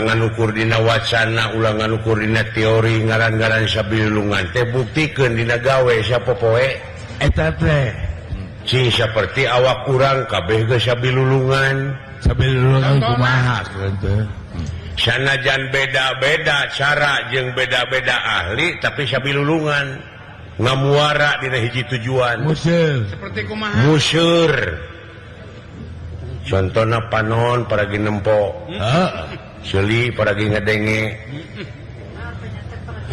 Ulah ngan ukur dina wacana, ulah ngan ukur dina teori, ngaran-ngaran sabilulungan teh buktikeun dina gawe sapopoe. Eta teh. Cing saperti awak urang kabeh geus sabilulungan. Sabilulungan kumaha teh? Sanajan beda-beda cara jeung beda-beda ahli, tapi sabilulungan ngamuara dina hiji tujuan. Museur. Seperti kumaha? Museur. Contohna panon paragi nempo. Heeh. Seuli paragi ngadenge.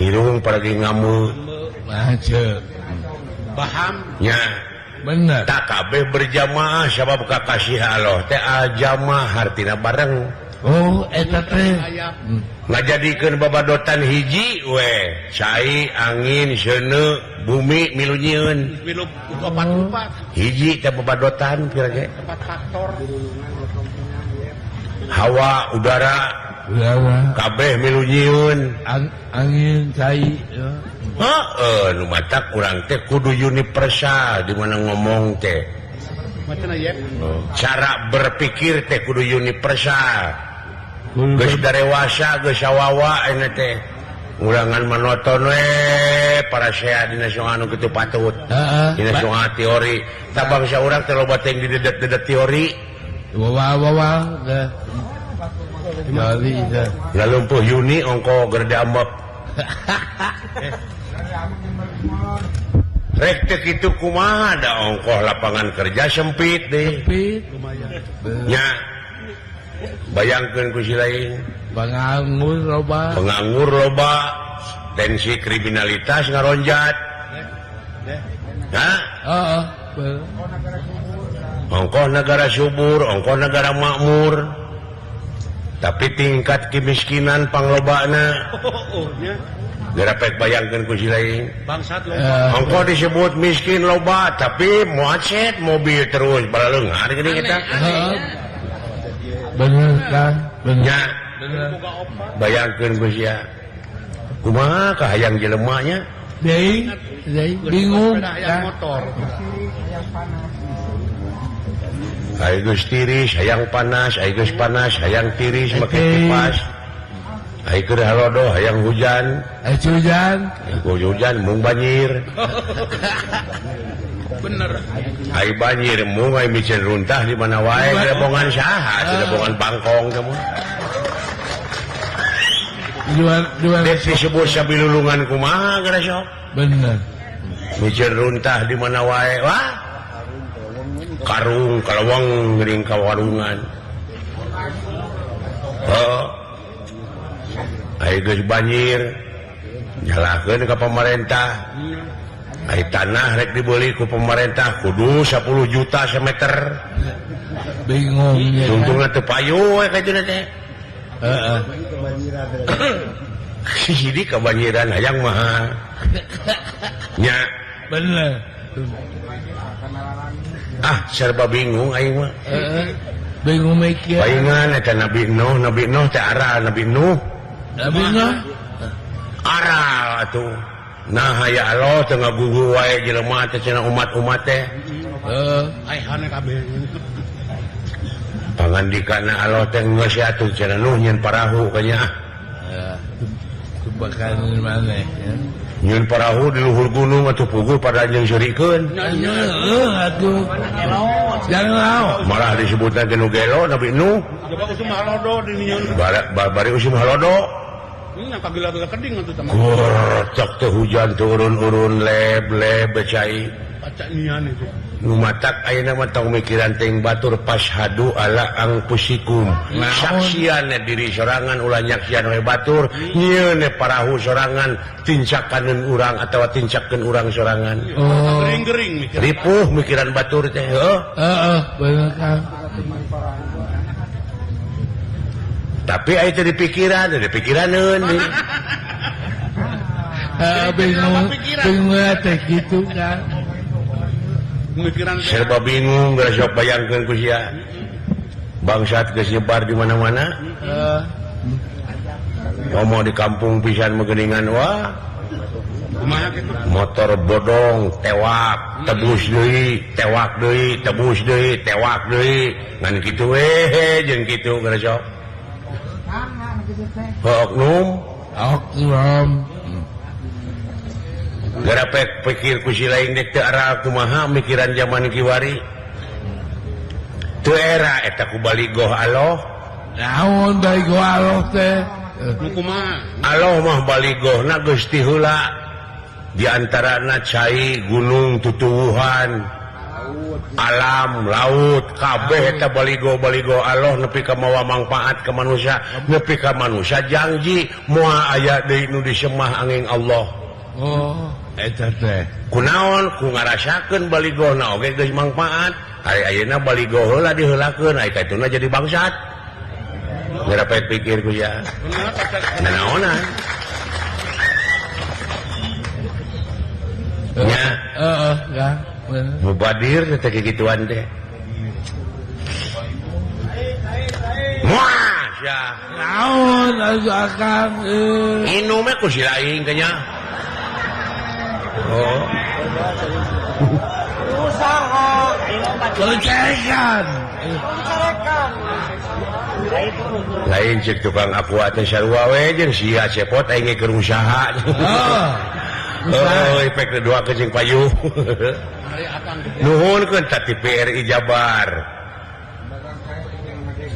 Irung paragi ngamu. Mace. Paham? Nya. Bener. Tak kabeh berjamaah sabab kakasih Allah teh al-jamaah hartina bareng. Oh, eta teh. Ngajadikeun babadotan hiji we, cai, angin, seuneu, bumi milu nyieun. Milu opat-opat. Hiji teh babadotan kira ge. Empat faktor. Hawa, udara, udara. Kabeh milu nyieun. Angin, cai. Heeh, nu matak urang teh kudu universal di mana ngomong teh. Macana ye? Cara berpikir teh kudu universal. Geus darewasa, geus sawawa ayeuna teh. Ulangan manoton we para sea dina songan anu kitu patut. Heeh. Dina songan teori. Tah bangsa urang teh loba teh didedet-dedet teori. Wawa-wawa teh. Teori teh. Lalumpuh Yuni ongko gerde ambek. Rek teh kitu kumaha da ongkoh lapangan kerja sempit deh. Sempit. Nya. Bayangkeun ku si lain. Penganggur loba. Penganggur loba. Tensi kriminalitas ngaronjat. Hah? Heeh. Ongkoh negara subur, ongkoh negara makmur. Tapi tingkat kemiskinan panglobana. Gerapek bayangkeun ku si lain. Bangsat loba. Ongkoh disebut miskin loba, tapi macet mobil terus balaleunghar geuning eta. Heeh. Bener kan? Bener. Nya. Bener. Bayangkeun ku sia. Kumaha kahayang jelema nya? Deui, deui bingung hayang motor. Ai geus tiris hayang panas, ai geus panas hayang tiris make kipas. Ai keur halodo hayang hujan. Ai hujan. Ai hujan mung banjir. Bener. Ai banjir mung ai micen runtah di mana wae, dilebongan saha, dilebongan bangkong kamu. Dua, dua. Dek disebut sabilulungan kumaha geura sok? Bener. Micen runtah di mana wae, wah. Karung kaleweng geuning ka warungan. Heuh. Ai geus banjir nyalahkeun ka pamarentah. Ai tanah rek dibeli ku pemerintah kudu 10 juta semeter. Bingung ya. Tungtungna teu payu we ka dieu teh. Heeh. Sidi kebanjiran hayang mahal. Nya. Bener. Ah, serba bingung aing mah. Heeh. Bingung mikir. Paingan eta Nabi Nuh, Nabi Nuh teh aral Nabi Nuh. Nabi Nuh. Aral atuh. Nah ya Allah teu ngagugu wae jelema teh cenah umat-umat teh. Heeh. Aihane kabeh. Pangandikana Allah teh geus atuh cenah Nuh nyeun parahu kanya. Heeh. Kubakan maneh ya. Nyeun parahu di luhur gunung atuh puguh pada jeung seurikeun. Heeh atuh. Jangan lao. Malah disebutna teh nu gelo Nabi Nuh. Coba usum halodo di nyieun. Bari usum halodo. Ini yang kagila-gila keding atuh teh. Gorcok teh hujan turun-urun leb-leb cai. Pacak nian itu. Nu matak ayeuna mah tong mikiran teuing batur pashadu ala angpusikum. Saksian diri sorangan ulah nyaksian we batur, nyieun parahu sorangan tincakaneun urang atawa tincakeun urang sorangan. Oh. Gering-gering mikiran. Ripuh mikiran batur teh, heuh. Heeh, bener kan. Tapi aya teh dipikiran, teh dipikiraneun. Heeh, bingung, bingung teh kitu kan. Mikiran teh. Serba bingung geus sok bayangkeun ku sia. Bangsat geus nyebar di mana-mana. Heeh. Ngomong di kampung pisan mah wah. Kumaha kitu? Motor bodong, tewak, tebus deui, tewak deui, tebus deui, tewak deui. Ngan kitu we jeung kitu geus sok. Oknum Oknum gara pek pikir ku si lain dek teu ara kumaha mikiran zaman kiwari teu era eta ku baligoh aloh naon baligoh aloh teh nu kumaha aloh mah baligohna geus ti heula di antarana cai gunung tutuwuhan alam laut kabeh eta baligo-baligo aloh nepi ka mawa mangfaat ka manusia nepi ka manusia janji moal aya deui nu disemah angin Allah. Oh eta teh kunaon ku ngarasakeun baligona oge geus mangfaat ari ayeuna baligo heula diheulakeun ai kaituna jadi bangsat ngarepet pikir ku sia nanaonan nya heeh ya mubadir teh kikituan teh moal sia naon atuh akang inum we ku si lain teh nya. Oh. Usaha. Kelecekan. Lain cek tukang aqua teh sarua we jeung sia cepot aing ge keur usaha. Oh, efek dua ke jeung payu. Nuhunkeun ta TVRI Jabar.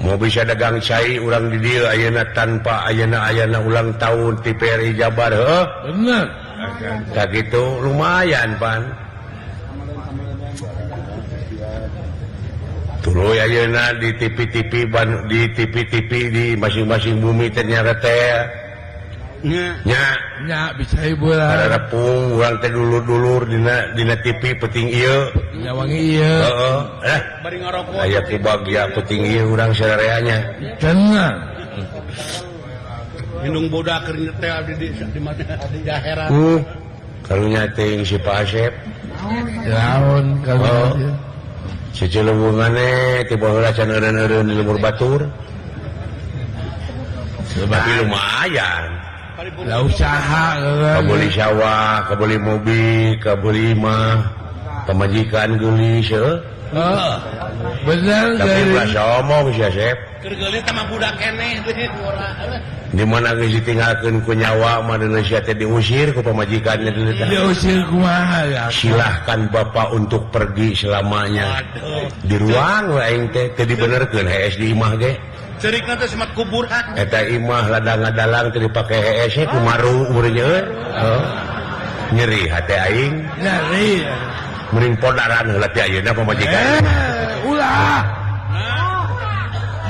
Mau bisa dagang cai urang di dieu ayeuna tanpa ayeuna ulang tahun TVRI Jabar heuh. Bener. Tak gitu lumayan pan. Tuluy ayeuna di TV-TV ban di TV-TV di masing-masing bumi teh nya teh. Nya. Nya. Nya bisa hiburan. Kararepung urang teh dulur-dulur dina TV penting ieu. Nya wangi ieu. Heeh. Bari ngarokok. Aya ku bagya penting ieu urang sararea nya. Tenang. Indung bodak keur nyetel di mana di daerah. Karunya teuing si Pak Asep. Naon karunya. Secelebungane ti baheula can eureun-eureun di lembur batur. Tapi lumayan. Lah usaha kabeli sawah, kabeli mobil, kabeli imah, pamajikan geulis heuh. Heeh. Bener tapi ulah sombong sia Sep. Keur geulis teh mah budak keneh teh. Di mana geus ditinggalkeun ku nyawa mah Indonesia teh diusir ku pamajikannya dulu teh. Diusir kumaha ya? Silahkan bapak untuk pergi selamanya. Aduh. Di ruang we aing teh teu dibenerkeun hees di imah ge. Cerikna teh semat kuburan. Eta imah ladang ngadalang teu dipake hees ku maru umurnya euy. Heeh. Nyeri hate aing. Nyeri. Mending podaran heula teh ayeuna pamajikan. Ulah.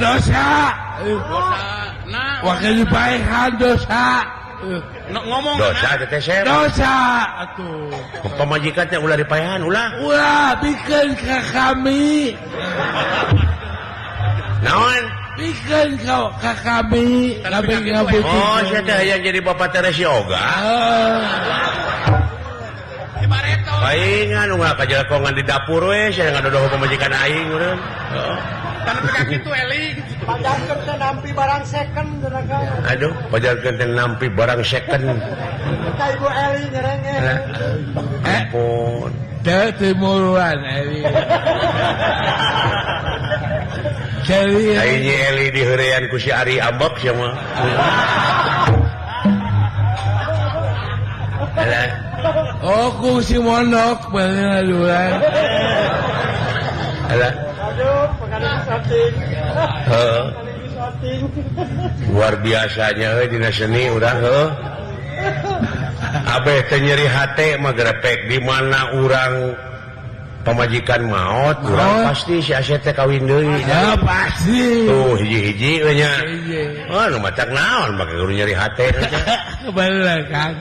Dosa. Dosa. Nah, wakil dipaehan dosa. Ngomong dosa teh Sep. Dosa atuh. Pamajikan teh ulah dipaehan ulah. Ulah bikeun ka kami. Naon? Bikeun ka kami, kami ngabutuhkeun. Oh, sia teh hayang jadi bapak Teresi oga. Paingan ulah kajelekongan di dapur we sia ngadodoh pamajikan aing urang. Heeh. Tanah peka kitu eling. Pajarkeun teh nampi barang second cenah ka. Aduh, pajarkeun teh nampi barang second. Ka Ibu Eli nyerenge. Ampun. Teh timuruan Eli. Jadi aing Eli diheurean ku si Ari ambek sia mah. Alah. Oh, ku si Monok bener aduan. Alah. Aduh, pengadaan shooting. Heeh. Luar biasanya euy dina seni urang heuh. Abeh teh nyeri hate mah grepek di mana urang pamajikan maot, urang pasti si Asep teh kawin deui. Ya pasti. Tuh hiji-hiji we nya. Oh, nu matak naon make kudu nyeri hate. Bener kan.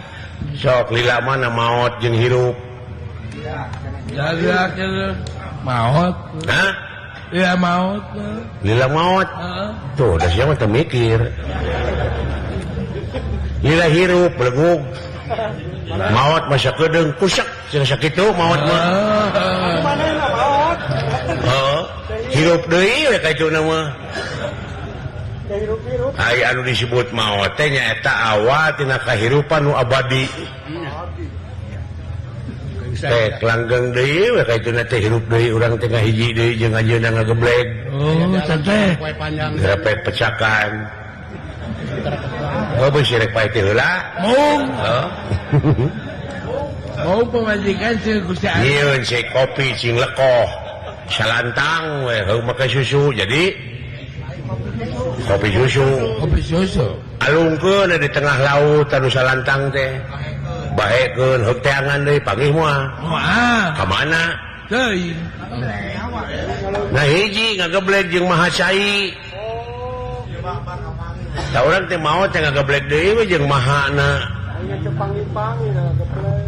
Sok lila mana maot jeung hirup. Ya maot. Hah? Lila maot. Lila maot. Tuh, da sia mah teu mikir. Lila hirup belegug. Maot masa kedeung kusak cenah sakitu maot mah. Manehna maot. Heeh. Hirup deui we kacuna mah. Hirup-hirup. Ai anu disebut maot teh nyaeta awal tina kahirupan nu abadi. Teh langgeng deui we kacuna teh hirup deui urang teh ngahiji deui jeung anjeunna ngagebleg. Oh, teh. Grepek pecakan. Heuh beusi rek paeh teh heula. Maung. Heuh. Mau pamajikan sih Gusti Allah. Nyieun si kopi cing lekoh. Salantang we heuh make susu jadi kopi susu. Kopi susu. Alungkeun di tengah laut anu salantang teh. Baekeun heuk teangan deui panggih moal. Moal. Ka mana? Teuing. Nah hiji ngageblek jeung maha cai. Da urang teh maot teh ngageblek deui we jeung mahana. Aing teu panggih-panggih geblek.